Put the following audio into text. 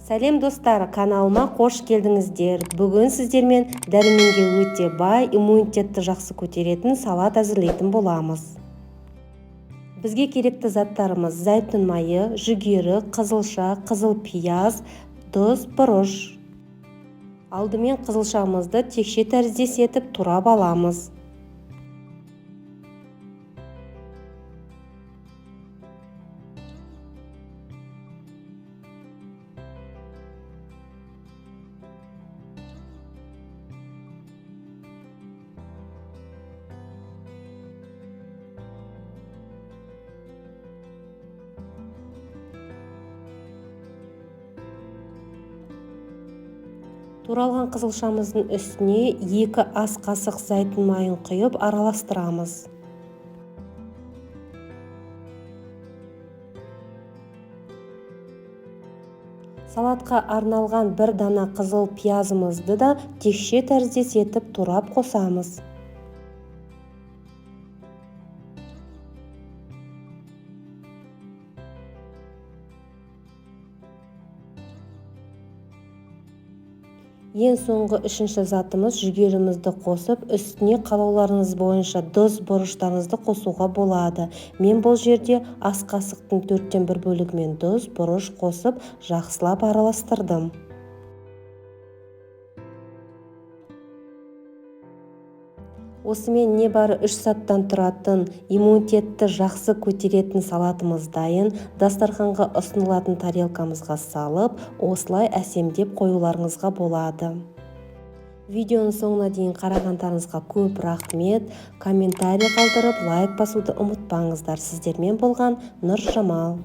Сәлем, достар! Каналыма қош келдіңіздер. Бүгін сіздермен дәруменге өте бай, иммунитетті жақсы көтеретін салат әзірлейтін боламыз. Бізге керекті заттарымыз: зәйтүн майы, жүгері, қызылша, қызыл пияз, тұз, бұрыш. Алдымен қызылшамызды текше тәріздес етіп турап аламыз. Туралған қызылшамыздың үстіне 2 ас қасық зәйтүн майын құйып араластырамыз. Салатқа арналған 1 дана қызыл пиязымызды да текше тәріздес етіп турап қосамыз. Ең соңғы үшінші затымыз жүгерімізді қосып, үстіне қалауларыңыз бойынша тұз, бұрыштарыңызды қосуға болады. Мен бұл жерде ас қасықтың 1/4 бөлігімен тұз, бұрыш қосып, жақсылап араластырдым. Осымен небары 3 заттан тұратын, иммунитетті жақсы көтеретін салатымыз дайын. Дастарханға ұсынылатын тарелкамызға салып, осылай әсемдеп қоюларыңызға болады. Видеоның соңына дейін қарағандарыңызға көп рахмет. Комментарий қалдырып, лайк басуды ұмытпаңыздар. Сіздермен болған Нұржамал.